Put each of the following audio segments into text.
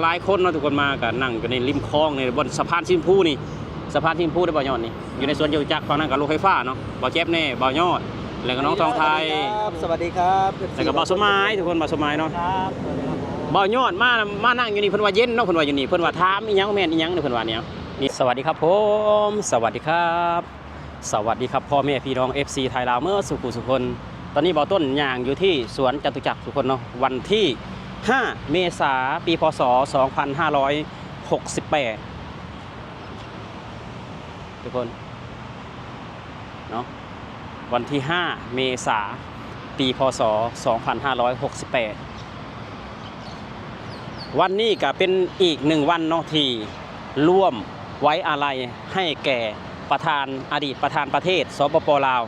ຫຼາຍຄົນເນາະ ທຸກຄົນມາກໍນັ່ງຢູ່ໃນລິມຄອງນີ້ ບ່ອນສະພານສີຊົມພູນີ້ ສະພານສີຊົມພູເດ້ ບ່າວຍອດນີ້ ຢູ່ໃນສວນຈະຕຸຈັກຝັ່ງນັ້ນກໍລົດໄຟຟ້າເນາະ ບ່າວແຈບແດ່ ບ່າວຍອດ ແລ້ວກໍນ້ອງທອງໄທ ສະຫວັດດີຄັບ ສະຫວັດດີຄັບ ເອັຟຊີ ແລ້ວກໍບ່າວສົມໝາຍ ທຸກຄົນ ບ່າວສົມໝາຍເນາະ ຄັບ ສະຫວັດດີຄັບ ບ່າວຍອດມາ ມານັ່ງຢູ່ນີ້ ເພິ່ນວ່າເຢັນເນາະ ເພິ່ນວ່າຢູ່ນີ້ ເພິ່ນວ່າຖາມອີ່ຫຍັງ ແມ່ນອີ່ຫຍັງເນາະ ເພິ່ນວ່າແນວນີ້ ສະຫວັດດີຄັບຜົມ ສະຫວັດດີຄັບ ສະຫວັດດີຄັບ ພໍ່ແມ່ພີ່ນ້ອງ ເອັຟຊີ ໄທລາວເໝິດສູ່ຜູ້ສູ່ຄົນ. ຕອນນີ້ບ່າວຕົ້ນຍ່າງຢູ່ທີ່ສວນຈະຕຸຈັກທຸກຄົນເນາະ ວັນທີຫ້າ ເມສາ ປີ ພ.ສ. ສອງພັນຫ້າຮ້ອຍຫົກສິບແປດ ທຸກຄົນເນາະ ວັນທີຫ້າ ເມສາ ປີ ພ.ສ. ສອງພັນຫ້າຮ້ອຍຫົກສິບແປດ. ວັນນີ້ກໍເປັນອີກໜຶ່ງວັນເນາະ ທີ່ຮ່ວມໄວ້ອາໄລໃຫ້ແກ່ປະທານ ອະດີດປະທານປະເທດ ສປປ ລາວ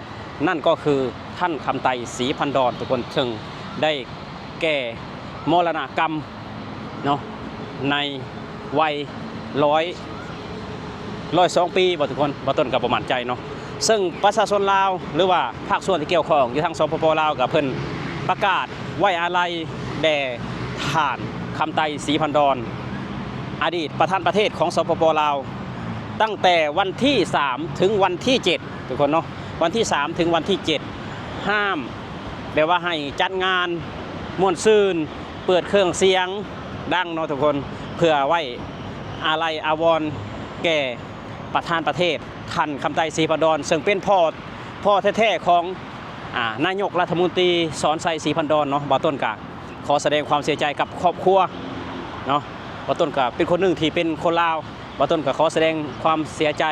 ນັ້ນກໍຄືທ່ານ ຄຳໄຕ ສີພັນດອນ ທຸກຄົນ ເຊິ່ງໄດ້ແກ່ມໍລະນະກຳເນາະ ໃນໄວ ຮ້ອຍ ຮ້ອຍສອງປີບໍ່ທຸກຄົນ ບ່າວຕົ້ນກໍບໍ່ໝັ້ນໃຈເນາະ ເຊິ່ງປະຊາຊົນລາວ ຫຼືວ່າພາກສ່ວນທີ່ກ່ຽວຂ້ອງຢູ່ທາງ ສປປ ລາວ ກໍເພິ່ນປະກາດໄວ້ອາໄລແດ່ທ່ານ ຄຳໄຕ ສີພັນດອນ ອະດີດປະທານປະເທດຂອງ ສປປ ລາວ ຕັ້ງແຕ່ວັນທີສາມ ເຖິງວັນທີເຈັດ ທຸກຄົນເນາະ ວັນທີສາມ ເຖິງວັນທີເຈັດ ຫ້າມ ແບບວ່າໃຫ້ຈັດງານມ່ວນຊື່ນ ເປີດເຄື່ອງສຽງດັງເນາະທຸກຄົນ ເພື່ອໄວ້ອາໄລອາວອນແກ່ປະທານປະເທດ ທ່ານ ຄຳໄຕ ສີພັນດອນ ເຊິ່ງເປັນພໍ່ ພໍ່ແທ້ໆຂອງ ອາ ນາຍົກລັດຖະມົນຕີ ສອນໄຊ ສີພັນດອນເນາະ. ບ່າວຕົ້ນກະຂໍສະແດງຄວາມເສຍໃຈກັບຄອບຄົວເນາະ ບ່າວຕົ້ນກະເປັນຄົນໜຶ່ງທີ່ເປັນຄົນລາວ ບ່າວຕົ້ນກໍຂໍສະແດງຄວາມເສຍໃຈ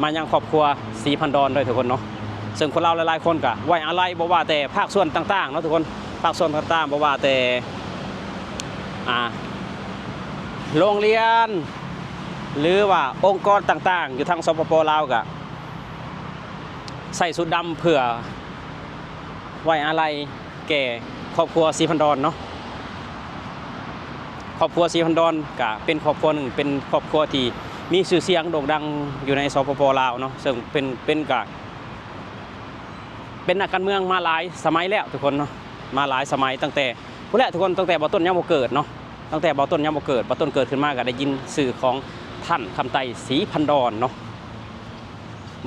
ມາຍັງຄອບຄົວສີພັນດອນດ້ວຍທຸກຄົນເນາະ ເຊິ່ງຄົນລາວຫຼາຍໆຄົນກໍໄວ້ອາໄລ ບໍ່ວ່າແຕ່ພາກສ່ວນຕ່າງໆເນາະທຸກຄົນ ພາກສ່ວນຕ່າງໆ ບໍ່ວ່າແຕ່ ອ່າ ໂຮງຮຽນ ຫຼືວ່າອົງກອນຕ່າງໆ ຢູ່ທາງ ສປປ ລາວ ກໍໃສ່ຊຸດດຳເພື່ອໄວ້ອາໄລ ແກ່ຄອບຄົວສີພັນດອນເນາະ. ຄອບຄົວສີພັນດອນກະເປັນຄອບຄົວໜຶ່ງ ເປັນຄອບຄົວທີ່ມີຊື່ສຽງໂດ່ງດັງຢູ່ໃນ ສປປ ລາວເນາະ ເຊິ່ງເປັນ ເປັນກະ ເປັນນັກການເມືອງມາຫຼາຍສະໄໝແລ້ວທຸກຄົນເນາະ ມາຫຼາຍສະໄໝ ຕັ້ງແຕ່ພຸ້ນແຫຼະທຸກຄົນ ຕັ້ງແຕ່ບ່າວຕົ້ນຍັງບໍ່ເກີດເນາະ ຕັ້ງແຕ່ບ່າວຕົ້ນຍັງບໍ່ເກີດ ບ່າວຕົ້ນເກີດຂຶ້ນມາກະໄດ້ຍິນຊື່ຂອງທ່ານ ຄຳໄຕ ສີພັນດອນເນາະ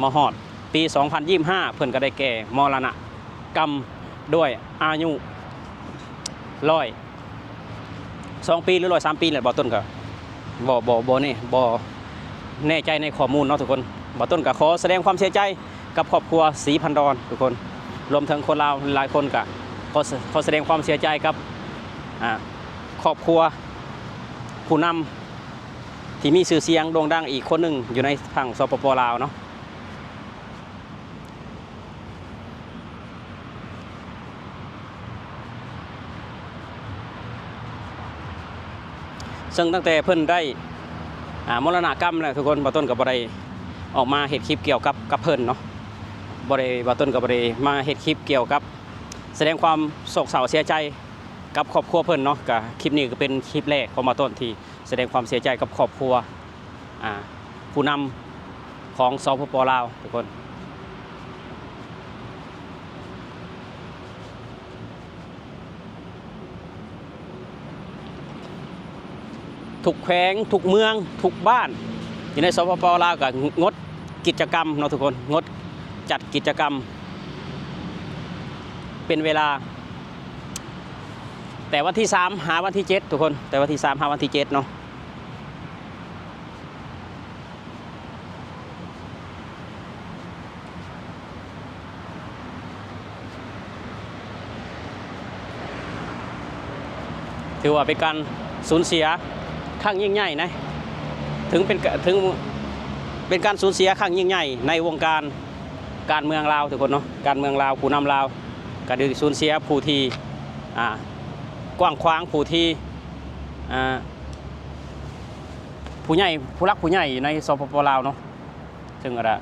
ມາຮອດປີສອງພັນຊາວຫ້າ ເພິ່ນກະໄດ້ແກ່ມໍລະນະ ກຳດ້ວຍອາຍຸຮ້ອຍສອງປີ ຫຼື ຮ້ອຍສາມປີແຫຼະ ບ່າວຕົ້ນກໍບໍ່ ບໍ່ ບໍ່ແນ່ ບໍ່ແນ່ໃຈໃນຂໍ້ມູນເນາະທຸກຄົນ. ບ່າວຕົ້ນກໍຂໍສະແດງຄວາມເສຍໃຈກັບຄອບຄົວສີພັນດອນທຸກຄົນ ລວມເຖິງຄົນລາວຫຼາຍຄົນກໍຂໍ ຂໍສະແດງຄວາມເສຍໃຈກັບ ອ່າ ຄອບຄົວຜູ້ນຳທີ່ມີຊື່ສຽງໂດ່ງດັງອີກຄົນໜຶ່ງຢູ່ໃນທາງ ສປປ ລາວເນາະ. ເຊິ່ງຕັ້ງແຕ່ເພິ່ນໄດ້ ອ່າ ມໍລະນະກຳແລ້ວທຸກຄົນ ບ່າວຕົ້ນກໍບໍ່ໄດ້ອອກມາເຮັດຄລິບກ່ຽວກັບ ກັບເພິ່ນເນາະ ບໍ່ໄດ້ ບ່າວຕົ້ນກໍບໍ່ໄດ້ມາເຮັດຄລິບກ່ຽວກັບ ສະແດງຄວາມໂສກເສົ້າເສຍໃຈກັບຄອບຄົວເພິ່ນເນາະ. ກະຄລິບນີ້ກໍເປັນຄລິບແລກຂອງບ່າວຕົ້ນທີ່ ສະແດງຄວາມເສຍໃຈກັບຄອບຄົວ ອ່າ ຜູ້ນຳຂອງ ສປປ ລາວ ທຸກຄົນ. ທຸກແຂວງ ທຸກເມືອງ ທຸກບ້ານ ຢູ່ໃນ ສປປ ລາວ ກໍງົດກິດຈະກຳເນາະທຸກຄົນ ງົດຈັດກິດຈະກຳ ເປັນເວລາ ແຕ່ວັນທີສາມຫາວັນທີເຈັດທຸກຄົນ ແຕ່ວັນທີສາມຫາວັນທີເຈັດເນາະ. ຖືວ່າເປັນການສູນເສຍຄັ້ງຍິ່ງໃຫຍ່ນະ ເຖິງເປັນ ເຖິງເປັນການສູນເສຍຄັ້ງຍິ່ງໃຫຍ່ໃນວົງການ ການເມືອງລາວທຸກຄົນເນາະ ການເມືອງລາວ ຜູ້ນຳລາວ ກະໄດ້ສູນເສຍຜູ້ທີ່ ອ່າ ກວ້າງຂວາງ ຜູ້ທີ່ ອ່າ ຜູ້ໃຫຍ່ ຜູ້ຫຼັກຜູ້ໃຫຍ່ຢູ່ໃນ ສປປ ລາວ ເນາະ ເຊິ່ງກະໄດ້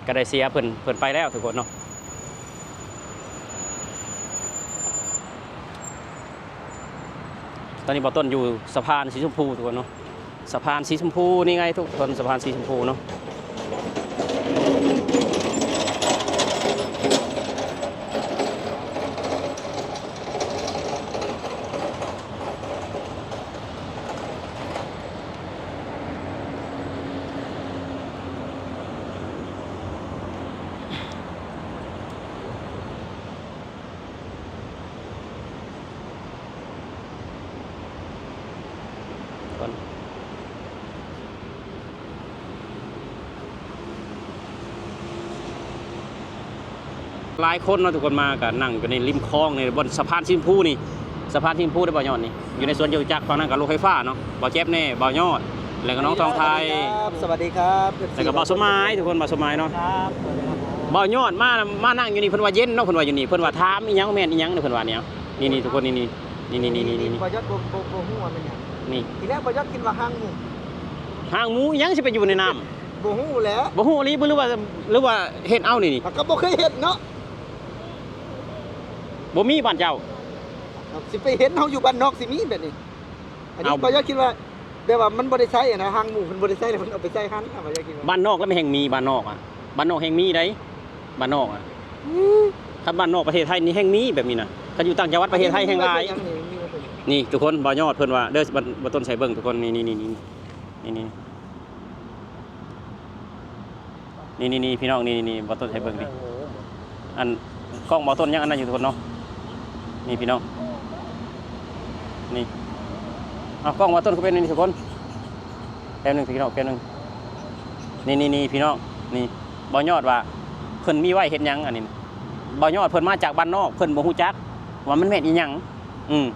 ກະໄດ້ເສຍເພິ່ນ ເພິ່ນໄປແລ້ວທຸກຄົນເນາະ. ຕອນນີ້ບ່າວຕົ້ນຢູ່ສະພານສີຊົມພູທຸກຄົນເນາະ ສະພານສີຊົມພູນີ້ໄງທຸກຄົນ ສະພານສີຊົມພູເນາະ. ເ ຫຼາຍຄົນເນາະ ທຸກຄົນມາກໍນັ່ງຢູ່ໃນລິມຄອງນີ້ ບ່ອນສະພານສີຊົມພູນີ້ ສະພານສີຊົມພູເດ້ ບ່າວຍອດນີ້ ຢູ່ໃນສວນຈະຕຸຈັກຝັ່ງນັ້ນກໍລົດໄຟຟ້າເນາະ ບ່າວແຈັບແດ່ ບ່າວຍອດ ແລ້ວກໍນ້ອງທອງໄທ ສະຫວັດດີຄັບ ແລ້ວກໍບ່າວສົມໝາຍ ທຸກຄົນ ບ່າວສົມໝາຍເນາະ ບ່າວຍອດມາ ມານັ່ງຢູ່ນີ້ ເພິ່ນວ່າເຢັນເນາະ ເພິ່ນວ່າຢູ່ນີ້ ເພິ່ນວ່າຖາມອີ່ຫຍັງ ແມ່ນອີ່ຫຍັງເນາະ ເພິ່ນວ່ານີ້ ນີ້ໆ ທຸກຄົນ ນີ້ໆ ນີ້ໆ ນີ້ໆ ບ່າວຍອດບໍ່ ບໍ່ ບໍ່ຮູ້ວ່າແມ່ນຫຍັງ ນີ້ ທີແລກບ່າວຍອດຄິດວ່າຮາງໝູ ຮາງໝູອີ່ຫຍັງຊິໄປຢູ່ໃນນ້ຳ ບໍ່ຮູ້ແຫຼະ ບໍ່ຮູ້ອີ່ຫຼີບໍ່ ຫຼືວ່າ ຫຼືວ່າເຮັດເອົານີ້ ນີ້ ເຮົາກໍບໍ່ເຄີຍເຮັດເນາະ ບໍ່ມີບ້ານເຈົ້າ ຊິໄປເຮັດ ເຮົາຢູ່ບ້ານນອກຊິມີແບບນີ້ ອັນນີ້ ເອົາ ບ່າວຢາກຄິດວ່າ ແບບວ່າມັນບໍ່ໄດ້ໃຊ້ຫັ້ນນະ ຮາງໝູເພິ່ນບໍ່ໄດ້ໃຊ້ ແລ້ວເພິ່ນເອົາໄປໃຊ້ຫັ້ນນະ ບ່າວຢາກຄິດວ່າ ບ້ານນອກແລ້ວມັນແຮ່ງມີ ບ້ານນອກອະ ບ້ານນອກແຮ່ງມີໃດ໋ ບ້ານນອກອະ ອືມ ຄັນບ້ານນອກປະເທດໄທນີ້ແຮ່ງມີແບບນີ້ນະ ຄັນຢູ່ຕ່າງຈັງຫວັດປະເທດໄທແຮ່ງຫຼາຍ ນີ້ທຸກຄົນ ບ່າວຍອດເພິ່ນວ່າເດີ ບ່າວ ບ່າວຕົ້ນໃສ່ເບິ່ງທຸກຄົນ ນີ້ໆໆ ນີ້ໆ ນີ້ໆ ນີ້ໆ ພີ່ນ້ອງ ນີ້ໆ ບ່າວຕົ້ນໃຫ້ເບິ່ງນີ້ ອັນ ກ້ອງບ່າວຕົ້ນຍັງອັນນັ້ນຢູ່ທຸກຄົນເນາະ ນີ້ພີ່ນ້ອງ ນີ້ ເອົາ ກ້ອງບ່າວຕົ້ນຄືເປັນອັນນີ້ທຸກຄົນ ແປັບໜຶ່ງພີ່ນ້ອງ ແປັບໜຶ່ງ ນີ້ໆໆ ພີ່ນ້ອງ ນີ້ ບ່າວຍອດວ່າເພິ່ນມີໄວ້ເຮັດຫຍັງ ອັນນີ້ ບ່າວຍອດເພິ່ນມາຈາກບ້ານນອກ ເພິ່ນບໍ່ຮູ້ຈັກວ່າມັນແມ່ນອີ່ຫຍັງ ອືມ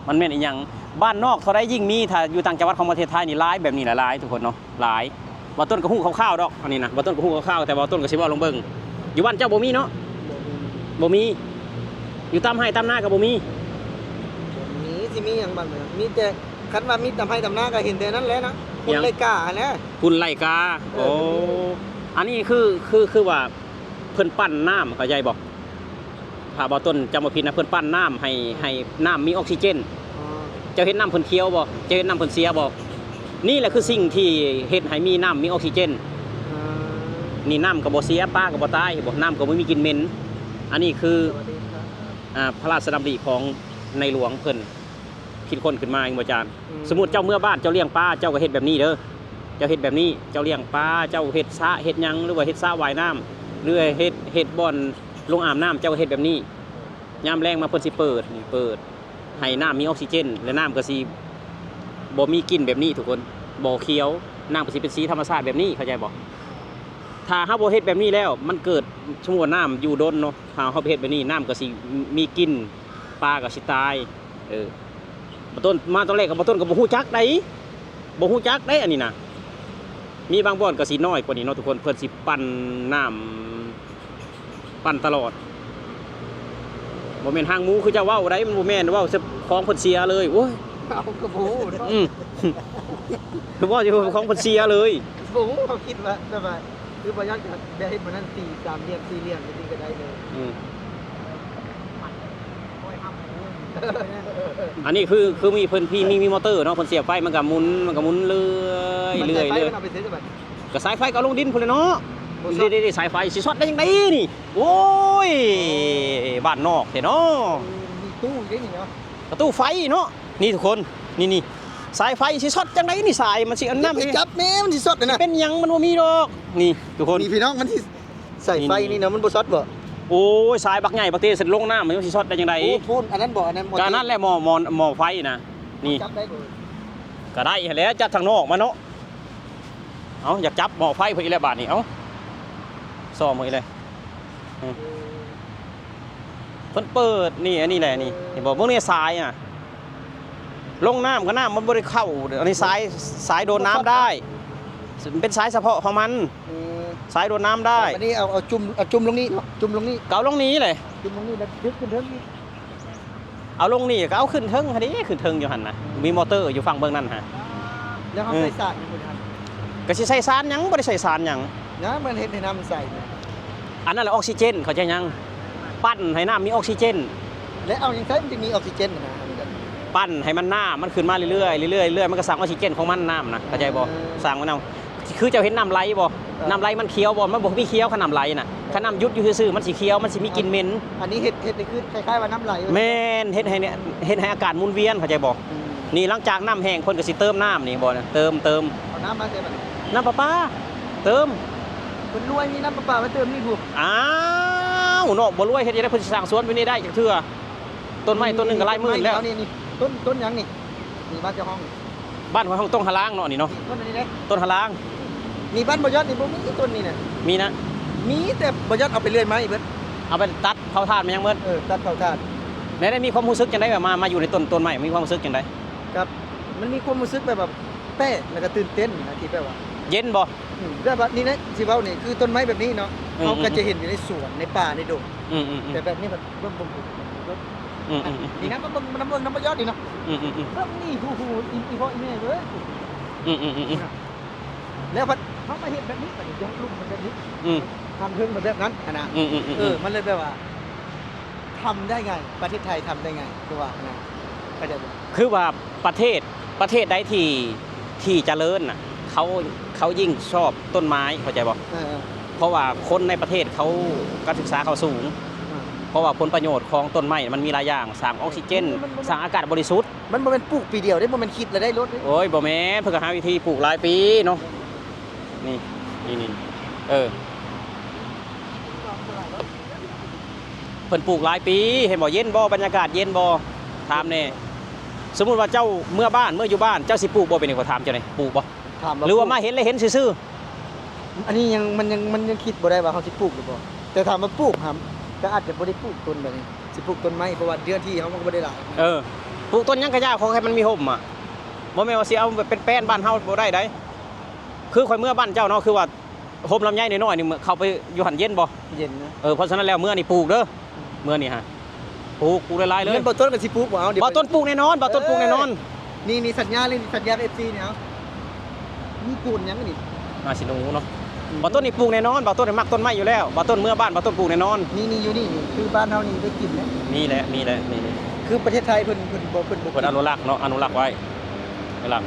ມັນແມ່ນອີ່ຫຍັງ ບ້ານນອກເທົ່າໃດຍິ່ງມີ ຖ້າຢູ່ຕ່າງຈັງຫວັດຂອງປະເທດໄທນີ້ຫຼາຍ ແບບນີ້ຫຼາຍໆ ທຸກຄົນເນາະ ຫຼາຍ ບ່າວຕົ້ນກໍຮູ້ຄ່າວໆດອກ ອັນນີ້ນະ ບ່າວຕົ້ນກໍຮູ້ຄ່າວໆ ແຕ່ບ່າວຕົ້ນກໍຊິເວົ້າລອງເບິ່ງ ຢູ່ບ້ານເຈົ້າບໍ່ມີເນາະ ບໍ່ມີ ບໍ່ມີ ຢູ່ຕາມໄຮ່ຕາມນາກໍບໍ່ມີ ບໍ່ມີ ຊິມີຫຍັງບ້ານເມືອງ ມີແຕ່ ຄັນວ່າມີຕາມໄຮ່ຕາມນາກໍເຫັນແຕ່ນັ້ນແຫຼະເນາະ ຫຍັງ? ຝຸ່ນໄລ່ກາຫັ້ນແຫຼະ ຝຸ່ນໄລ່ກາ ເອີ ໂອ້ ອັນນີ້ຄື ຄື ຄືວ່າ ເພິ່ນປັ່ນນ້ຳ ເຂົ້າໃຈບໍ່? ຖ້າບ່າວຕົ້ນຈຳບໍ່ຜິດນະ ເພິ່ນປັ່ນນ້ຳໃຫ້ ໃຫ້ນ້ຳມີອອກຊີເຈນ ເຈົ້າເຫັນນ້ຳເພິ່ນຂຽວບໍ່? ເຈົ້າເຫັນນ້ຳເພິ່ນເສຍບໍ່? ນີ້ແຫຼະຄືສິ່ງທີ່ເຮັດໃຫ້ມີນ້ຳມີອອກຊີເຈນ ນີ້ນ້ຳກໍບໍ່ເສຍ ປາກໍບໍ່ຕາຍ ເຫັນບໍ່? ນ້ຳກໍບໍ່ມີກິ່ນເໝັນ ອັນນີ້ຄື ອ່າ ພະລາຊະດຳລິຂອງໃນຫຼວງເພິ່ນ ຄິດຄົ້ນຂຶ້ນມາເອງບໍ່ຈານ ອືມ ສົມມຸດເຈົ້າເມືອບ້ານ ເຈົ້າລ້ຽງປາ ເຈົ້າກໍເຮັດແບບນີ້ເດີ ເຈົ້າເຮັດແບບນີ້ ເຈົ້າລ້ຽງປາ ເຈົ້າເຮັດສະເຮັດຫຍັງ ຫຼືວ່າເຮັດສະວ່າຍນ້ຳ ຫຼືເຮັດ ເຮັດບ່ອນລົງອາບນ້ຳ ເຈົ້າກໍເຮັດແບບນີ້ ຍາມແລງມາເພິ່ນຊິເປີດ ນີ້ເປີດ ໃຫ້ນ້ຳມີອອກຊີເຈນ ແລະນ້ຳກໍຊິບໍ່ມີກິ່ນແບບນີ້ທຸກຄົນ ບໍ່ຂຽວ ນ້ຳກໍຊິເປັນສີທຳມະຊາດແບບນີ້ ເຂົ້າໃຈບໍ່? ຖ້າເຮົາບໍ່ເຮັດແບບນີ້ແລ້ວ ມັນເກີດ ສົມມຸດວ່ານ້ຳຢູ່ດົນເນາະ ຖ້າເຮົາໄປເຮັດແບບນີ້ ນ້ຳກໍຊິມີກິ່ນ ປາກໍຊິຕາຍ ເອີ ບ່າວຕົ້ນ ມາຕອນແລກກໍ ບ່າວຕົ້ນກໍບໍ່ຮູ້ຈັກໃດ ບໍ່ຮູ້ຈັກໃດ ອັນນີ້ນະ ມີບາງບ່ອນກໍຊິນ້ອຍກວ່ານີ້ເນາະທຸກຄົນ ເພິ່ນຊິປັ່ນນ້ຳ ປັ່ນຕະຫຼອດ ບໍ່ແມ່ນຮາງໝູຄືເຈົ້າເວົ້າໃດ ມັນບໍ່ແມ່ນ ເວົ້າແຕ່ຂອງເພິ່ນເສຍເລີຍ ໂອ້ຍ ເຮົາກໍບໍ່ຮູ້ເນາະ ອືມ ເວົ້າຢູ່ຂອງເພິ່ນເສຍເລີຍ ບໍ່ຮູ້ ເຮົາຄິດວ່າແບບວ່າ ຄືບໍ່ຢາກຈະໄດ້ເຮັດແບບນັ້ນ ສີ່ ສາມຫຼ່ຽມ ສີ່ຫຼ່ຽມ ຈັ່ງຊີ້ກໍໄດ້ເລີຍ ອືມ ອັນນີ້ຄື ຄືມີເພິ່ນ ພີ່ ມີ ມີມໍເຕີເນາະ ເພິ່ນສຽບໄຟ ມັນກໍໝຸນ ມັນກໍໝຸນເລື້ອຍໆ ເລື້ອຍ ມັນໃຊ້ໄຟ ເລື່ອຍ ມັນເອົາໄປໃສບັດ ກໍສາຍໄຟກໍເອົາລົງດິນພຸ້ນແຫຼະເນາະ ບໍ່ຊັອດ ເດ້ໆ ສາຍໄຟຊິຊັອດໄດ້ຈັ່ງໃດນີ້ ໂອ້ຍ ບ້ານນອກແທ້ເນາະ ມີຕູ້ເດ້ນີ້ເນາະ ປະຕູໄຟເນາະ ນີ້ທຸກຄົນ ນີ້ໆ ສາຍໄຟຊິຊັອດຈັ່ງໃດນີ້ ສາຍມັນຊິອັນນັ້ນ ຢ່າໄປຈັບແມ່ ມັນຊິຊັອດນະ ເປັນຫຍັງ ມັນບໍ່ມີດອກ ນີ້ທຸກຄົນ ນີ້ພີ່ນ້ອງ ມັນຊິ ສາຍໄຟນີ້ນະ ມັນບໍ່ຊັອດບໍ່? ໂອ້ຍ ສາຍບັກໃຫຍ່ບັກເຕ ລົງນ້ຳມັນຊິຊັອດໄດ້ຈັ່ງໃດ? ໂອ້ ພຸ້ນ ອັນນັ້ນບໍ່? ອັນນັ້ນບໍ່? ກໍອັນນັ້ນແຫຼະ ໝໍ້ ໝໍ້ ໝໍ້ໄຟນະ ນີ້ ຈັບໄດ້ບໍ່? ກໍໄດ້ຫັ້ນແຫຼະ ຈັບທາງນອກມາເນາະ ເອົ້າ ຢາກຈັບໝໍ້ໄຟເພິ່ນອີກແລ້ວບາດນີ້ ເອົ້າ ຊໍ້ເພິ່ນອີກແລ້ວ ອືມ ເອີ ເພິ່ນເປີດ ນີ້ ອັນນີ້ແຫຼະ ນີ້ ເຫັນບໍ່? ເບິ່ງນີ້ສາຍນະ ລົງນ້ຳກໍນ້ຳມັນບໍ່ໄດ້ເຂົ້າ ອັນນີ້ສາຍ ສາຍໂດນນ້ຳໄດ້ ມັນເປັນສາຍສະເພາະຂອງມັນ ອືມ ສາຍໂດນນ້ຳໄດ້ ອັນນີ້ເອົາ ເອົາຈຸ່ມ ເອົາຈຸ່ມລົງນີ້ເນາະ ຈຸ່ມລົງນີ້ ກໍເອົາລົງນີ້ແຫຼະ ຈຸ່ມລົງນີ້ແລ້ວດຶງຂຶ້ນເທິງອີກ ເອົາລົງນີ້ກໍເອົາຂຶ້ນເທິງຫັ້ນເດ້ ຂຶ້ນເທິງຢູ່ຫັ້ນນະ ອືມ ມີມໍເຕີຢູ່ຝັ່ງເບື້ອງນັ້ນຫະ ແລ້ວເຮົາ ເອີ ໃສ່ສານຫຍັງບໍ່ໄດ້ຫັ້ນ ກໍຊິໃສ່ສານຫຍັງ ບໍ່ໄດ້ໃສ່ສານຫຍັງ ນະ ມັນເຮັດໃຫ້ນ້ຳໃສ ອັນນັ້ນແຫຼະອອກຊີເຈນ ເຂົ້າໃຈຍັງ? ປັ່ນໃຫ້ນ້ຳມີອອກຊີເຈນ ແລ້ວເອົາຫຍັງໃສ່ມັນຈຶ່ງມີອອກຊີເຈນນະ? ປັ່ນໃຫ້ມັນ ນ້ຳມັນຂຶ້ນມາເລື້ອຍໆ ເລື້ອຍໆ ເລື້ອຍໆ ມັນກໍສ້າງອອກຊີເຈນຂອງມັນ ນ້ຳນະ ເຂົ້າໃຈບໍ່? ເອີ ສ້າງມັນເອົາ ຄືເຈົ້າເຫັນນ້ຳໄຫຼບໍ່? ເອີ ນ້ຳໄຫຼມັນຂຽວບໍ່? ມັນບໍ່ມີຂຽວ ຄັນນ້ຳໄຫຼນະ ຄັນນ້ຳຢຸດຢູ່ຊື່ໆ ມັນຊິຂຽວ ມັນຊິມີກິ່ນເໝັນ ອັນນີ້ເຮັດ ເຮັດໃຫ້ຄືຄ້າຍໆວ່ານ້ຳໄຫຼ ແມ່ນ ເຮັດໃຫ້ ເຮັດໃຫ້ອາການໝູນວຽນ ເຂົ້າໃຈບໍ່? ອືມ ນີ້ຫຼັງຈາກນ້ຳແຫ້ງ ເພິ່ນກໍຊິເຕີມນ້ຳນີ້ບໍ່ ເຕີມ ເຕີມ ເອົານ້ຳມາແຕ່ບັດນີ້ ນ້ຳປະປາ ເຕີມ ເພິ່ນລວຍ ມີນ້ຳປະປາມາເຕີມນີ້ພຸ້ນ ອ້າວ ເນາະ ບໍ່ລວຍ ເຮັດຈັ່ງໃດເພິ່ນຊິສ້າງສວນຢູ່ນີ້ໄດ້ຈັກເທື່ອ ຕົ້ນໄມ້ຕົ້ນໜຶ່ງກໍຫຼາຍໝື່ນແລ້ວ ນີ້ ນີ້ ຕົ້ນ ຕົ້ນຫຍັງນີ້? ນີ້ບ້ານເຈົ້າຂອງ ບ້ານຫ້ວຍຫ້ອງ ຕົ້ນຫະລາງເນາະ ນີ້ເນາະ ຕົ້ນອັນນີ້ເດ້ ຕົ້ນຫະລາງ. ນີ້ບ້ານບໍ່ຍອດນີ້ບໍ່ມີຕົ້ນນີ້ນະ. ມີນະ ມີແຕ່ບໍ່ຍອດເອົາໄປເລື່ອຍໄມ້ເບິດ ເອົາໄປຕັດເຜົາຖ່ານໄປຫຍັງເບິດ. ເອີ ຕັດເຜົາຖ່ານ. ແລ້ວໄດ້ມີຄວາມຮູ້ສຶກຈັ່ງໃດ ແບບມາ ມາຢູ່ໃນຕົ້ນ ຕົ້ນໄມ້ ມີຄວາມຮູ້ສຶກຈັ່ງໃດ? ກໍມັນມີຄວາມຮູ້ສຶກແບບວ່າແປກ ແລ້ວກໍຕື່ນເຕັ້ນນະ ທີ່ແບບວ່າ ເຢັນບໍ່? ອືມ ແບບວ່ານີ້ນະ ຊິເວົ້ານີ້ ຄືຕົ້ນໄມ້ແບບນີ້ເນາະ ອືມໆໆ ເຮົາກໍຈະເຫັນຢູ່ໃນສວນ ໃນປ່າ ໃນດົງ. ອືມໆໆ ແຕ່ແບບນີ້ແບບ ເບິ່ງ ເບິ່ງ ເບິ່ງ ອືມໆໆ ນີ້ນະ ເບິ່ງ ເບິ່ງ ເບິ່ງນຳບໍ່ຍອດນີ້ນະ. ອືມໆໆ ເບິ່ງນີ້ ໂອ້ໂຫ ອີ ອີພໍ່ອີແມ່ເອີຍ. ອືມໆໆໆ ແລ້ວພັດເຮົາມາເຮັດແບບນີ້ ບັດນີ້ຢອກລຸ່ມມັນແບບນີ້ ອືມ ທາງເທິງມັນແບບນັ້ນຫັ້ນນະ. ອືມໆໆໆ ເອີ ມັນເລີຍແບບວ່າ ທຳໄດ້ໄງ ປະເທດໄທທຳໄດ້ໄງ ຄືວ່າຫັ້ນນະ ເຂົ້າໃຈບໍ່? ຄືວ່າປະເທດ ປະເທດໃດທີ່ ທີ່ຈະເລີນນະ ເຂົາ ເຂົາຍິ່ງຊອບຕົ້ນໄມ້ ເຂົ້າໃຈບໍ່? ເອີໆ ເພາະວ່າຄົນໃນປະເທດເຂົາການສຶກສາເຂົາສູງ ເອີ ເພາະວ່າຜົນປະໂຫຍດຂອງຕົ້ນໄມ້ມັນມີຫຼາຍຢ່າງ ສ້າງອອກຊີເຈນ ມັນ ມັນ ມັນ ສ້າງອາກາດບໍລິສຸດ. ມັນບໍ່ແມ່ນປູກປີດຽວເດ້ ບໍ່ແມ່ນຄິດແລ້ວໄດ້ໂລດເດ້. ໂອ້ຍ ບໍ່ແມ່ນ ເພິ່ນກໍຫາວິທີປູກຫຼາຍປີເນາະ. ນີ້ ນີ້ ນີ້ ເອີ ເພິ່ນປູກຫຼາຍປີ ເຫັນບໍ່? ເຢັນບໍ່? ບັນຍາກາດເຢັນບໍ່? ຖາມແດ່. ສົມມຸດວ່າເຈົ້າເມືອບ້ານ ເມືອຢູ່ບ້ານ ເຈົ້າຊິປູກບໍ່? ເປັນຫຍັງ ຂ້ອຍຖາມເຈົ້ານີ້ ປູກບໍ່? ຖາມວ່າ ຫຼືວ່າມາເຫັນແລ້ວເຫັນຊື່ໆ? ອັນນີ້ຍັງ ມັນຍັງ ມັນຍັງຄິດບໍ່ໄດ້ວ່າເຮົາຊິປູກຫຼືບໍ່ ແຕ່ຖາມວ່າປູກຫັ້ນ ກໍອາດຈະບໍ່ໄດ້ປູກຕົ້ນແບບນີ້ ຊິປູກຕົ້ນໄມ້ ເພາະວ່າເນື້ອທີ່ເຮົາມັນກໍບໍ່ໄດ້ຫຼາຍ. ເອີ ປູກຕົ້ນຫຍັງກໍຢ່າ ຂໍແຄ່ມັນມີຮົ່ມອະ ບໍ່ແມ່ນວ່າຊິເອົາແບບແປ້ນໆ ບ້ານເຮົາບໍ່ໄດ້ໃດ. ຄືຂ້ອຍເມືອບ້ານເຈົ້າເນາະ ຄືວ່າ ໂຮມລຳໄຍນ້ອຍໆນີ້ ເຂົ້າໄປຢູ່ຫັ້ນເຢັນບໍ່? ເຢັນນະ. ເອີ ເພາະສະນັ້ນແລ້ວ ເມືອນີ້ປູກເດີ ເມືອນີ້ຫາ ປູກ ປູກຫຼາຍໆເລີຍ. ແມ່ນບໍ່ຕົ້ນກໍຊິປູກບໍ່? ເອົາ ບໍ່ຕົ້ນປູກແນ່ນອນ ບໍ່ຕົ້ນປູກແນ່ນອນ. ເອີ ນີ້ ນີ້ສັນຍາເລີຍ ສັນຍາກັບເອັຟຊີນີ້. ເອົາ ມີໂກນຫຍັງນີ້? ໜ້າຊິໜູເນາະ. ອືມ ບໍ່ຕົ້ນນີ້ປູກແນ່ນອນ ບໍ່ຕົ້ນນີ້ມັກຕົ້ນໄມ້ຢູ່ແລ້ວ ບໍ່ຕົ້ນເມືອບ້ານ ບໍ່ຕົ້ນປູກແນ່ນອນ. ນີ້ ນີ້ຢູ່ນີ້ ນີ້ຄືບ້ານເຮົານີ້ໄດ້ກິນແລ້ວ. ມີແຫຼະ ມີແຫຼະ ນີ້ ນີ້ ຄືປະເທດໄທເພິ່ນ ເພິ່ນບໍ່ ເພິ່ນບໍ່ ເພິ່ນອະນຸລັກເນາະ ອະນຸລັກໄວ້ ເວລາ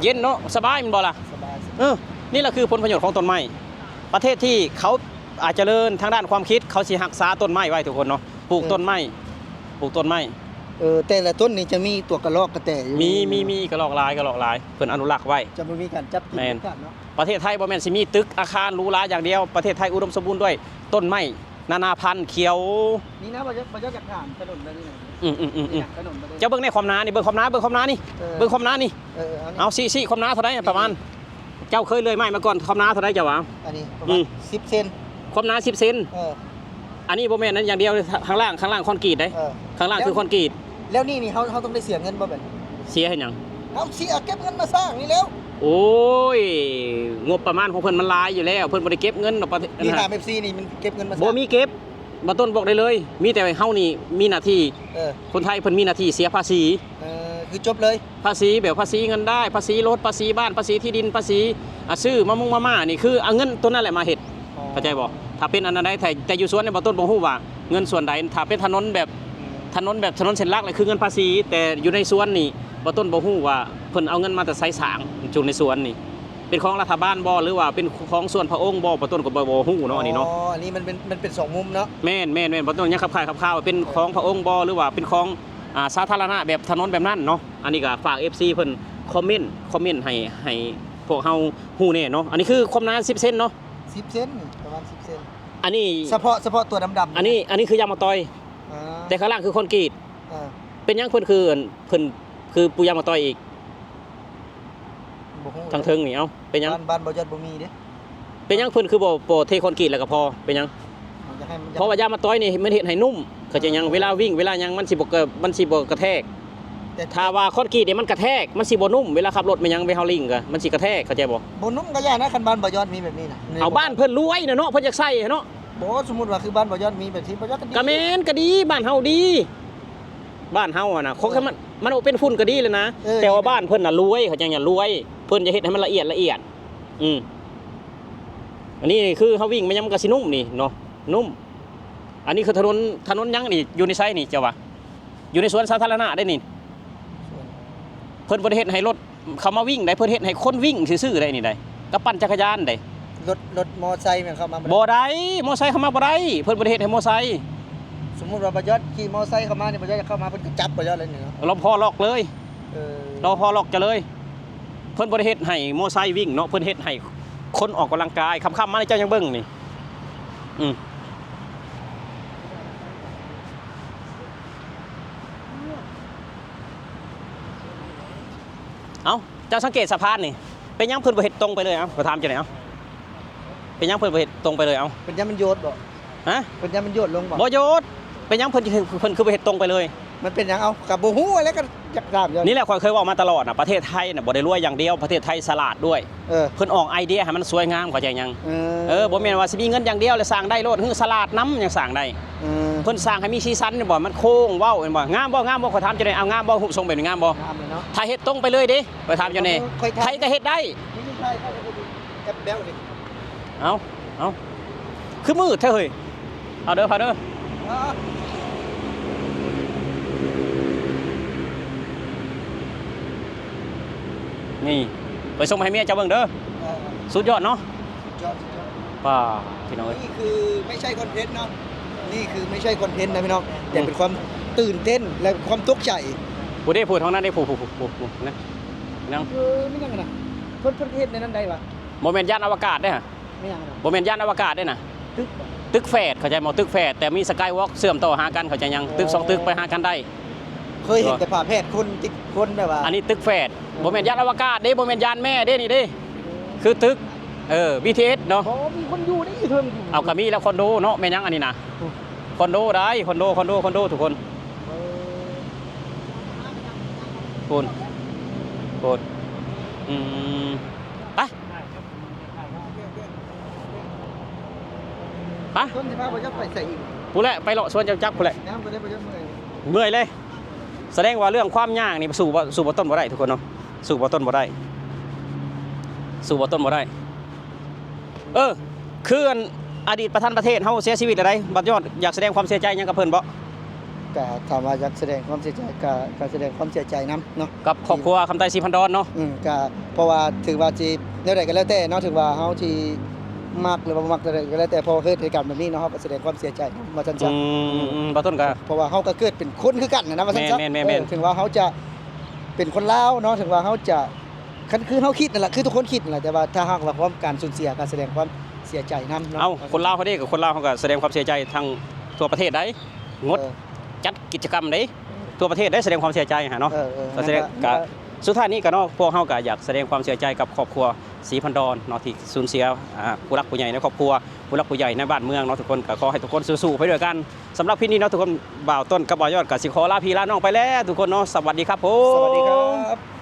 ເຢັນເນາະ ສະບາຍແມ່ນບໍ່ລະ? ສະບາຍ ສະບາຍ. ເອີ ນີ້ລະຄືຜົນປະໂຫຍດຂອງຕົ້ນໄມ້. ປະເທດທີ່ເຂົາ ອາ ຈະເລີນທາງດ້ານຄວາມຄິດ ເຂົາຊິຮັກສາຕົ້ນໄມ້ໄວ້ທຸກຄົນເນາະ ປູກ ເອີ ຕົ້ນໄມ້ ປູກຕົ້ນໄມ້. ເອີ ແຕ່ລະຕົ້ນນີ້ຈະມີຕົວກະລອກກະແຕຢູ່. ມີ ມີ ມີກະລອກຫຼາຍ ກະລອກຫຼາຍ ເພິ່ນອະນຸລັກໄວ້ ຈະບໍ່ມີການຈັບກິນ. ແມ່ນ ເດັດຂາດເນາະ. ປະເທດໄທບໍ່ແມ່ນຊິມີຕຶກອາຄານຫຼູຫຼາຢ່າງດຽວ ປະເທດໄທອຸດົມສົມບູນດ້ວຍຕົ້ນໄມ້ນານາພັນຂຽວ. ນີ້ນະ ບໍ່ຢາກ ບໍ່ຢາກ ຢາກຖາມຖະໜົນແບບນີ້ນະ. ອືມໆໆໆ ນີ້ນະ ຖະໜົນແບບນີ້ ເຈົ້າເບິ່ງແດ່ຄວາມໜານີ້ ເບິ່ງຄວາມໜາ ເບິ່ງຄວາມໜານີ້ ເອີ ເບິ່ງຄວາມໜານີ້. ເອີ ເອົາ ຊີ້ ຊີ້ຄວາມໜາເທົ່າໃດປະມານ? ເຈົ້າເຄີຍເລື່ອຍໄມ້ມາກ່ອນ ຄວາມໜາເທົ່າໃດເຈົ້າວ່າ? ອັນນີ້ປະມານ ອືມ ສິບເຊັນ ຄວາມໜາສິບເຊັນ. ເອີ ອັນນີ້ບໍ່ແມ່ນອັນຢ່າງດຽວ ຂ້າງລ່າງ ຂ້າງລ່າງຄອນກຣີດເດ້. ເອີ ຂ້າງລ່າງຄືຄອນກຣີດ. ແລ້ວນີ້ນີ້ເຮົາ ເຮົາຕ້ອງໄດ້ເສຍເງິນບໍ່ບັດນີ້? ເສຍເຮັດຫຍັງ? ເຮົາເສຍເກັບເງິນມາສ້າງນີ້ແລ້ວ. ໂອ້ຍ ງົບປະມານຂອງເພິ່ນມັນຫຼາຍຢູ່ແລ້ວ ເພິ່ນບໍ່ໄດ້ເກັບເງິນດອກ. ປະເທດ ນີ້ຖາມເອັຟຊີນີ້ ມັນເກັບເງິນມາສ້າງ ບໍ່ມີເກັບ ບໍ່ຕົ້ນບອກໄດ້ເລີຍ ມີແຕ່ເຮົານີ້ມີໜ້າທີ່. ເອີ ຄົນໄທເພິ່ນມີໜ້າທີ່ເສຍພາສີ. ເອີ ຄືຈົບເລີຍ ພາສີ ແບບພາສີເງິນໄດ້ ພາສີລົດ ພາສີບ້ານ ພາສີທີ່ດິນ ພາສີ ອາ ຊື້ມາມຸງມາມ່ານີ້ ຄືເອົາເງິນໂຕນັ້ນແຫຼະມາເຮັດ. ອໍ ເຂົ້າໃຈບໍ່? ຖ້າເປັນອັນນັ້ນໄດ້ ແຕ່ ແຕ່ຢູ່ສວນນີ້ບໍ່ຕົ້ນບໍ່ຮູ້ວ່າເງິນສ່ວນໃດ. ຖ້າເປັນຖະໜົນແບບ ອືມ ຖະໜົນແບບຖະໜົນເສັ້ນຫຼັກນີ້ຄືເງິນພາສີ ແຕ່ຢູ່ໃນສວນນີ້ບໍ່ຕົ້ນບໍ່ຮູ້ວ່າເພິ່ນເອົາເງິນມາແຕ່ໃສສ້າງຈຸໃນສວນນີ້. ເປັນຂອງລັດຖະບານບໍ່ ຫຼືວ່າເປັນຂອງສ່ວນພະອົງບໍ່ ບໍ່ຕົ້ນກໍບໍ່ ບໍ່ຮູ້ເນາະ ອັນນີ້ເນາະ. ອໍ ອັນນີ້ມັນເປັນ ມັນເປັນສອງມຸມເນາະ. ແມ່ນໆໆ ບໍ່ຕົ້ນຍັງຄັບຄາຍຄັບຄາວວ່າເປັນຂອງພະອົງບໍ່ ຫຼືວ່າເປັນຂອງ ອ່າ ສາທາລະນະແບບຖະໜົນແບບນັ້ນເນາະ. ອັນນີ້ກໍຝາກເອັຟຊີເພິ່ນຄອມເມັນ ຄອມເມັນໃຫ້ ໃຫ້ພວກເຮົາຮູ້ແດ່ເນາະ. ອັນນີ້ຄືຄວາມໜາສິບເຊັນເນາະ ສິບເຊັນ ປະມານສິບເຊັນ. ອັນນີ້ສະເພາະ ສະເພາະຕົວດຳໆ ອັນນີ້ ນີ້ນະ ອັນນີ້ຄືຢາງມາຕອຍ. ອ່າ ແຕ່ຂ້າງລ່າງຄືຄອນກຣີດ. ອ່າ ເປັນຫຍັງເພິ່ນຄື ເພິ່ນຄືປູຢາງມາຕອຍອີກ? ບໍ່ຮູ້ ທາງເທິງນີ້ ເອົ້າ ເປັນຫຍັງ? ບ້ານ ບ້ານບໍ່ຢອດບໍ່ມີເດ້. ເປັນຫຍັງເພິ່ນຄືບໍ່ ບໍ່ເທຄອນກຣີດແລ້ວກໍພໍ? ເປັນຫຍັງ? ເພາະວ່າຢາງມາຕອຍນີ້ມັນເຮັດໃຫ້ນຸ້ມ ເຂົ້າໃຈຫຍັງ? ເອີ ເວລາວິ້ງເວລາຫຍັງມັນຊິບໍ່ ມັນຊິບໍ່ກະແທກ. ແຕ່ຖ້າວ່າຄອນກຣີດນີ້ມັນກະແທກ ມັນຊິບໍ່ນຸ້ມ ເວລາຂັບລົດແມ່ນຫຍັງ ເວລາເຮົາລິ້ງກໍມັນຊິກະແທກ ເຂົ້າໃຈບໍ່? ບໍ່ນຸ້ມກໍຢ່ານະ ຄັນບ້ານບໍ່ຢອດມີແບບນີ້ນະ. ເອົາ ບ້ານເພິ່ນລວຍນະເນາະ ເພິ່ນຢາກໃສ່ຫັ້ນເນາະ. ບໍ່ ສົມມຸດວ່າຄືບ້ານບໍ່ຢອດມີແບບທີ່ ບໍ່ຢອດກໍດີ ກໍແມ່ນກໍດີ ບ້ານເຮົາດີ ບ້ານເຮົາຫັ້ນນະ ເອີ ຂອງມັນ ມັນບໍ່ເປັນຝຸ່ນກໍດີແລ້ວນະ. ເອີ ແຕ່ວ່າບ້ານເພິ່ນນະລວຍ ເຂົາຈັ່ງວ່າລວຍ ເພິ່ນຈະເຮັດໃຫ້ມັນລະອຽດ ລະອຽດ. ອືມ ອັນນີ້ຄືເຮົາວິ້ງໄປຫຍັງມັນກໍຊິນຸ້ມນີ້ເນາະ ນຸ້ມ. ອັນນີ້ຄືຖະໜົນ ຖະໜົນຫຍັງນີ້ ຢູ່ໃນໃສນີ້ ເຈົ້າວ່າ? ຢູ່ໃນສວນສາທາລະນະເດ້ນີ້. ສວນ ເພິ່ນບໍ່ໄດ້ເຮັດໃຫ້ລົດເຂົ້າມາວິ້ງໃດ ເພິ່ນເຮັດໃຫ້ຄົນວິ້ງຊື່ໆໃດນີ້ໃດ ກັບປັ່ນຈັກກະຍານໃດ. ລົດ ລົດມໍໄຊແມ່ນເຂົ້າມາບໍ່ໄດ້? ບໍ່ໄດ້ ມໍໄຊເຂົ້າມາບໍ່ໄດ້ ເພິ່ນບໍ່ໄດ້ເຮັດໃຫ້ມໍໄຊ. ສົມມຸດວ່າບໍ່ຢອດຂີ່ມໍໄຊເຂົ້າມານີ້ ບໍ່ຢອດຈະເຂົ້າມາ ເພິ່ນກໍຈັບບໍ່ຢອດເລີຍນີ້ເນາະ. ລອບພໍລອກເລີຍ. ເອີ ລອບພໍລອກຈະເລີຍ. ເພິ່ນບໍ່ໄດ້ເຮັດໃຫ້ມໍໄຊວິ້ງເນາະ ເພິ່ນເຮັດໃຫ້ຄົນອອກກຳລັງກາຍ. ຄ່ຳໆມານີ້ເຈົ້າຍັງເບິ່ງນີ້. ອືມ. ເອົ້າ ເຈົ້າສັງເກດສະພານນີ້ ເປັນຫຍັງເພິ່ນບໍ່ເຮັດຕົງໄປເລີຍ? ເອົ້າ ຂ້ອຍຖາມເຈົ້າແດ່ ເອົ້າ ເປັນຫຍັງເພິ່ນບໍ່ເຮັດຕົງໄປເລີຍ? ເອົ້າ ເປັນຫຍັງມັນໂຍດບໍ່? ຮະ? ເປັນຫຍັງມັນໂຍດລົງບໍ່? ບໍ່ໂຍດ. ເປັນຫຍັງເພິ່ນ ເພິ່ນຄືບໍ່ເຮັດຕົງໄປເລີຍ? ມັນເປັນຫຍັງ? ເອົ້າ ກໍບໍ່ຮູ້ແຫຼະ ກໍຢາກຖາມຢູ່. ນີ້ແຫຼະ ຂ້ອຍເຄີຍເວົ້າມາຕະຫຼອດນະ ປະເທດໄທນະບໍ່ໄດ້ລວຍຢ່າງດຽວ ປະເທດໄທສະຫຼາດດ້ວຍ. ເອີ ເພິ່ນອອກໄອເດຍໃຫ້ມັນສວຍງາມ ເຂົ້າໃຈຍັງ? ເອີ ເອີ ບໍ່ແມ່ນວ່າຊິມີເງິນຢ່າງດຽວແລ້ວສ້າງໄດ້ໂລດ ຄືສະຫຼາດນຳຍັງສ້າງໄດ້. ເອີ ເພິ່ນສ້າງໃຫ້ມີສີສັນແມ່ນບໍ່? ມັນໂຄ້ງເວົ້າແມ່ນບໍ່? ງາມບໍ່? ງາມບໍ່? ຂ້ອຍຖາມເຈົ້າແດ່ ເອົາ ງາມບໍ່? ຮູບຊົງແບບນີ້ງາມບໍ່? ງາມເລີຍເນາະ. ຖ້າເຮັດຕົງໄປເລີຍເດ້ ຂ້ອຍຖາມເຈົ້າແດ່. ຂ້ອຍຖາມ ໃຜກໍເຮັດໄດ້. ນີ້ໃຜກໍເຮັດໄດ້ ແອັບແບວນີ້. ເອົາ ເອົາ ຄືມືດແທ້ເຮີ້ຍ. ເອົາເດີ ເອົາເດີ. ນີ້ ໄປສົ່ງໃຫ້ເມຍເຈົ້າເບິ່ງເດີ. ເອີ ສຸດຍອດເນາະ. ສຸດຍອດ ສຸດຍອດ. ປ້າ ພີ່ນ້ອງເອີຍ ນີ້ຄືໄມ່ໃຊ່ຄອນເທັນເນາະ ນີ້ຄືໄມ່ໃຊ່ຄອນເທັນນະພີ່ນ້ອງ ແຕ່ເປັນຄວາມຕື່ນເຕັ້ນ ແລະ ຄວາມຕົກໃຈ. ຜູ້ເດ້ ຜູ້ທາງນັ້ນເດ້ ຜູ້ ຜູ້ ຜູ້ ຜູ້ ຜູ້ ນັ້ນ ຍັງ ເອີ ແມ່ນຫຍັງນະ? ເພິ່ນ ເພິ່ນເຮັດໃນນັ້ນໄດ້ຫວາ? ບໍ່ແມ່ນຍານອະວະກາດເດ້ຫະ. ແມ່ນຫຍັງນະ? ບໍ່ແມ່ນຍານອະວະກາດເດ້ນະ. ຕຶກຫວາ? ຕຶກແຝດ ເຂົ້າໃຈບໍ່? ຕຶກແຝດ ແຕ່ມີ Skywalk ເຊື່ອມຕໍ່ຫາກັນ ເຂົ້າໃຈຍັງ? ຕຶກສອງຕຶກໄປຫາກັນໄດ້. ເຄີຍເຫັນແຕ່ຝາແຝດຄົນຕິດຄົນແບບວ່າ ອັນນີ້ຕຶກແຝດ ບໍ່ແມ່ນຍານອະວະກາດເດ້ ບໍ່ແມ່ນຍານແມ່ເດ້ນີ້ເດ້. ຄືຕຶກ ເອີ ບີທີເອສເນາະ. ບໍ່ມີຄົນຢູ່ໃນຢູ່ເທິງ. ເອົາ ກໍມີແລ້ວ ຄອນໂດເນາະ. ແມ່ນຫຍັງອັນນີ້ນະ? ໂອ້ ຄອນໂດໄດ໋ ຄອນໂດ ຄອນໂດ ຄອນໂດ ທຸກຄົນ. ເອີ ພຸ້ນ ພຸ້ນ ອືມ ໄປ ໄປ ຕົ້ນຊິພາບໍ່ຈັກໄປໃສອີກ? ພຸ້ນແຫຼະ ໄປເລາະສວນຈຳຈັກພຸ້ນແຫຼະ. ຍາມບໍ່ໄດ້ບໍ່ຈັກເມື່ອຍ ເມື່ອຍເລີຍ. ສະແດງວ່າເລື່ອງຄວາມຍາກນີ້ ສູ້ບໍ່ ສູ້ບໍ່ຕົ້ນບໍ່ໄດ້ ທຸກຄົນເນາະ. ສູ້ບໍ່ຕົ້ນບໍ່ໄດ້ ສູ້ບໍ່ຕົ້ນບໍ່ໄດ້. ເອີ ຄືອັນ ອະດີດປະທານປະເທດເຮົາເສຍຊີວິດແລ້ວໃດ໋ ບ່າວຍອດຢາກສະແດງຄວາມເສຍໃຈຫຍັງກັບເພິ່ນບໍ່? ກະຖາມວ່າຢາກສະແດງຄວາມເສຍໃຈ ກະ ກະສະແດງຄວາມເສຍໃຈນຳເນາະ ກັບຄອບຄົວຄຳໄຕ ສີພັນດອນເນາະ. ອືມ ກະ ເພາະວ່າຖືວ່າຊິແນວໃດກໍແລ້ວແຕ່ເນາະ ຖືວ່າເຮົາຊິມັກ ຫຼືວ່າບໍ່ມັກແນວໃດກໍແລ້ວແຕ່ ເພາະວ່າເກີດເຫດການແບບນີ້ເນາະ ເຮົາກໍສະແດງຄວາມເສຍໃຈນຳ ວ່າຊັ້ນຊະ. ອືມ ອືມ ບ່າວຕົ້ນກະ ເພາະວ່າເຮົາກໍເກີດເປັນຄົນຄືກັນນະ ວ່າຊັ້ນຊະ. ແມ່ນໆໆໆ ເອີ ເຖິງວ່າເຮົາຈະເປັນຄົນລາວເນາະ ເຖິງວ່າເຮົາຈະ ຄັນຄືເຮົາຄິດນັ້ນແຫຼະ ຄືທຸກຄົນຄິດນັ້ນແຫຼະ ແຕ່ວ່າຖ້າຫາກວ່າພວມການສູນເສຍ ການສະແດງຄວາມເສຍໃຈນຳເນາະ. ເອົ້າ ຄົນລາວເຮົາເດ້ ກໍຄົນລາວເຮົາກໍສະແດງຄວາມເສຍໃຈທັງທົ່ວປະເທດໄດ໋ ງົດ ເອີ ຈັດກິດຈະກຳເດ້ ທົ່ວປະເທດໄດ້ສະແດງຄວາມເສຍໃຈຫັ້ນເນາະ. ເອີ ເອີ ກໍສະແດງ ກໍ ກໍ ສຸດທ້າຍນີ້ກໍເນາະ ພວກເຮົາກໍຢາກສະແດງຄວາມເສຍໃຈກັບຄອບຄົວສີພັນດອນເນາະ ທີ່ສູນເສຍ ອ່າ ຜູ້ຫຼັກຜູ້ໃຫຍ່ໃນຄອບຄົວ ຜູ້ຫຼັກຜູ້ໃຫຍ່ໃນບ້ານເມືອງເນາະ ທຸກຄົນ ກໍຂໍໃຫ້ທຸກຄົນສູ້ໆໄປດ້ວຍກັນ. ສຳລັບຄລິບນີ້ເນາະ ທຸກຄົນ ບ່າວຕົ້ນກັບບ່າວຍອດກໍຊິຂໍລາພີ່ລານ້ອງໄປແລ້ວ ທຸກຄົນເນາະ. ສະຫວັດດີຄັບຜົມ ສະຫວັດດີຄັບ.